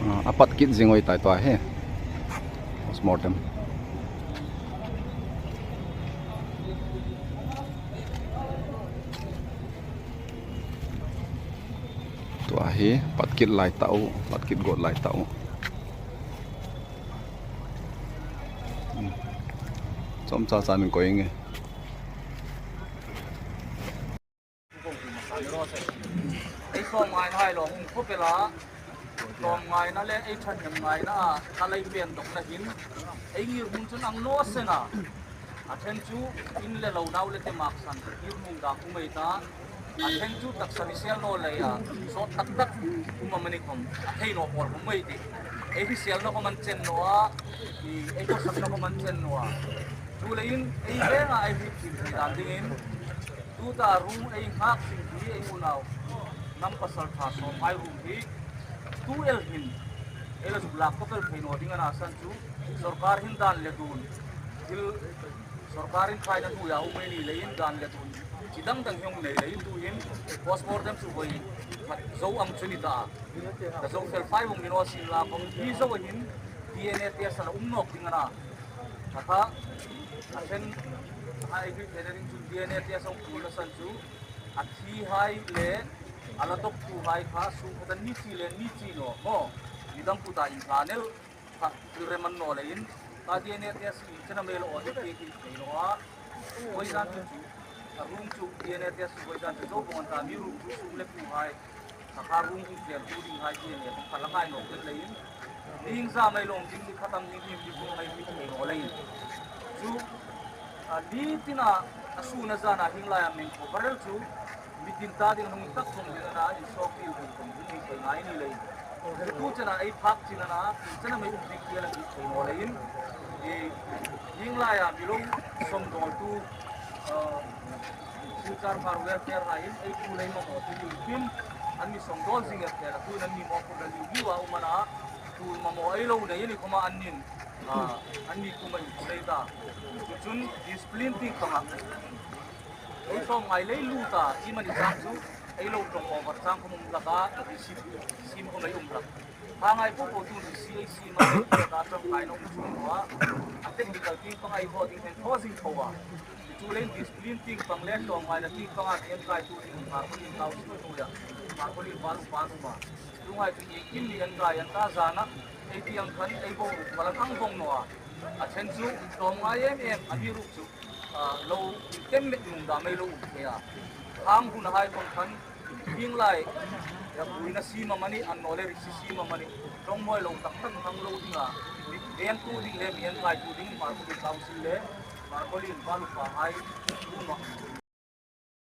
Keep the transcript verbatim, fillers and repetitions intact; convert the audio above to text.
Ah, apat kit jing oi tai tua hi. Postmortem. Tua hi, pat kit lai tau, pat kit got lai tau. Hmm. Chomcha chan in koi nge. Ei som ngaina hai lo hung khopela, som ngaina le ei thanem ngaina a, ka lei pen dok na hin, ei ngir hung chun ang lo sena. A then chu in le lo nau le te mak san, ngir hung da khu mai ta. A then chu taksa ni sel no le ya, so tak tak, um amani khom, a thei no pol khom mai ti. Ei hi sel no khom an chen no a, i ei ko sak no khom an chen no a. Chu le in, ei venga ei hi ti dan ding in. Tuta room ei ngak sing hi ei mu nau. Nam pasal tha som hai room hi. Tu el hin. Ei la zuk lak ko pel thei no ding ana san chu. Sorkar hin dan le dun. Thil sorkar in khai na tu ya um ei ni le in dan le dun. Chi dang dang hiong nei le in tu in. Postmortem chu hoi. Zo ang chu ni ta. Ka zo fel fai vong ni no sin la kong hi zo hin. D N A test la um nok ding ana. Kha, a then, hai hi thenaring chu D N A test a um na san chu, a thi hai le, a la dok tu hai kha, su kha ni chi le ni chi no, mo, ni dang pu ta in kha nel, kha, tu re man no le in, ka D N A test in chena mel o de ke ki ke no a, koi san chu chu, a room chu D N A test koi san chu zo bon ta mi room chu su le pu hai, Saka room hung chen tu ding hai ti ne, kala ngai no ken lei. Ding za mai long ding ni khatam ding ni ding mai ni thei no lei. Chu, a, ni tina, a su na za na hing lai a min ko barel chu. Mi tin ta ding hung tak sung ding na in sok ti hung kum ding ni koi ngai ni lei. Tu chena ei phak chena na, chena mai um ding ki la ni thei no lei. Ni hing lai a mi lo som dol tu, a, Silchar Pharwell Fair lai in, ei tu lei mamo tu ding kim, an ni som dol jing e fair, tu in an ni mo ko la liu liu a um ana, tu mamo ei lo nei ni koma an nin, a, an ni kuma in ko lei ta. Chun discipline ti kama. Ei som ngai lei lu ta, i mani chang chu, ei lo tong over chang ko mum la ka, i sim, sim ko lei um la. Pangai po po tu si ai si ma ka tong kai no chu wa. A technical ting pangai ho ding hen ho jing ho wa. Tu len discipline ting pang le tong mai la ting panga ken kai tu ding ma ko ni tau si tu ya. Ma ko ni pa lu pa lu ma. Tu ngai tu ni kin ni an kai an ta jana. Ei ti ang khan ei bo ru ma la kang bong no wa. A chen chu tong ngai em em a mi ru chu. A, lo tem me nung da mai lo um ke a. Hang hun hai kon khan, hing lai, ya buina si ma mani, an no le ri si si ma mani. Tong moi lo tak tak hang lo ding a. Mi den tu ding le, mi en kai tu ding, Markoli Council le, Markoli in balu pa hai, tu ma.